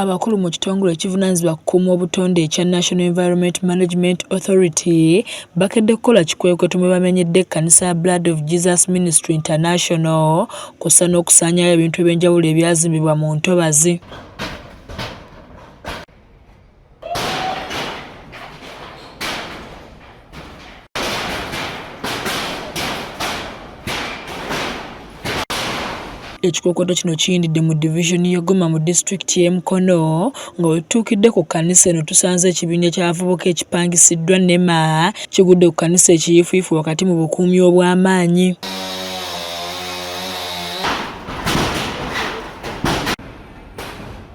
Abakulu mu kitongole ekivunaanyizibwa ku kukuuma obutonde ekya National Environment Management Authority bakedde kukola kikwekweto mwe bamenyedde ekkanisa ya Blood of Jesus Ministry International kw'ossa n'okusaanyaawo ebintu eby'enjawulo ebyazimbibwa mu ntobazi. Ekikwekweto kino kiyindidde mu divizoni y'e Goma mu disitulikiti y'e Mukono nga we tutuukidde ku kkanisa eno tusanze ekibinja ky'abavubuka ekipangisiddwa NEMA kigudde ku kkanisa ekiyiifuyiifu wakati mu bukuumi obw'amaanyi.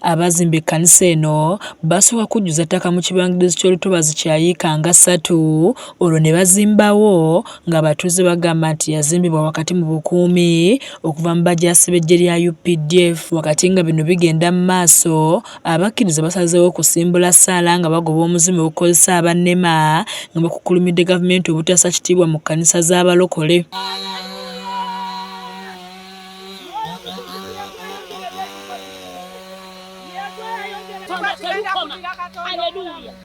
Abazimba ekkanisa eno basooka kujjuza ttaka mu kibangirizi ky'olutobazi kya yiika nga ssatu olwo ne bazimbawo ng'abatuuze bagamba nti yazimbibwa wakati mu bukuumi okuva mu bajaasi b'eggye lya UPDF. Wakati nga bino bigenda mu maaso, abakkiriza basazeewo okusimbula ssaala nga bagoba omuzimu ogukozesa aba NEMA nga bakukkulumidde gavumenti obutassa kitiibwa mu kkanisa z'abalokole.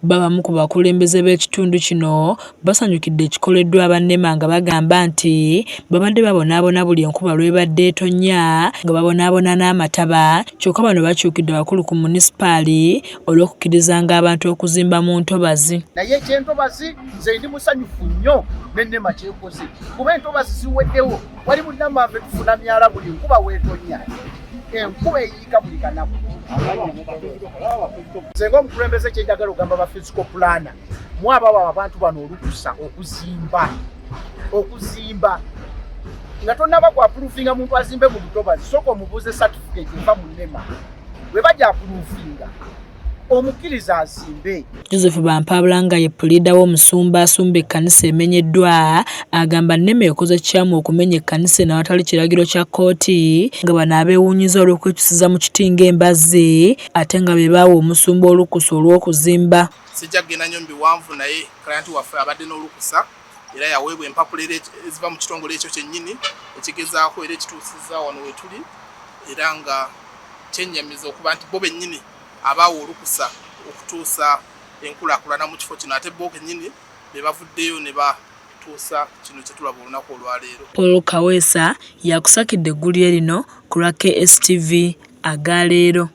Babamu ku bakulembeze b'ekitundu kino basanyukidde ekikoleddwa aba NEMA nga bagamba nti babadde babonaabona buli enkuba lw'ebadde etonnya nga babonaabona n'amataba kyokka bano bakyukidde abakulu ku munisipaali olw'okukkirizanga abantu okuzimba mu ntobazi. Naye eky'entobazi nze ndi musanyufu nnyo ne NEMA kyekoze kuba entobazi ziweddewo. Wali munnamambe tufuna myala buli nkuba weetonya enkuba eyiika buli kanaku. Nze ng'omukulembeze kyenjagala ogamba ba physical planner mwabawa abantu bano olukusa okuzimba okuzimba nga tonaba ku approvinga muntu azimbe mu lutobazi sooka omubuuze certificate eva mu nema bwe bajja approvinga omukkiriza azimbe. Joseph Bampabula nga ye puliida w'omusumba asumba ekkanisa emenyeddwa agamba NEMA ekoze kikyamu okumenya ekkanisa eno awatali kiragiro kya kkooti nga bano abeewuunyiza olw'okwekyusiza mu kiti ng'embazzi ate nga be baawa omusumba olukusa olw'okuzimba. Sijja kugenda nnyo mu biwanvu naye client waffe abadde n'olukusa era yaweebwa empapula era eziva mu kitongole ekyo kyennyini ekigezaako era ekituusizza wano wetuli era nga kyennyamiza okuba nti bo bennyini abaawa olukusa okutuusa enkulaakulana mu kifo kino ate bo kennyini be bavuddeyo ne batuusa kino kye tulaba olunaku olwaleero. Paul Kaweesa y'akusakidde eggulire lino ku lwa KSTV aga leero.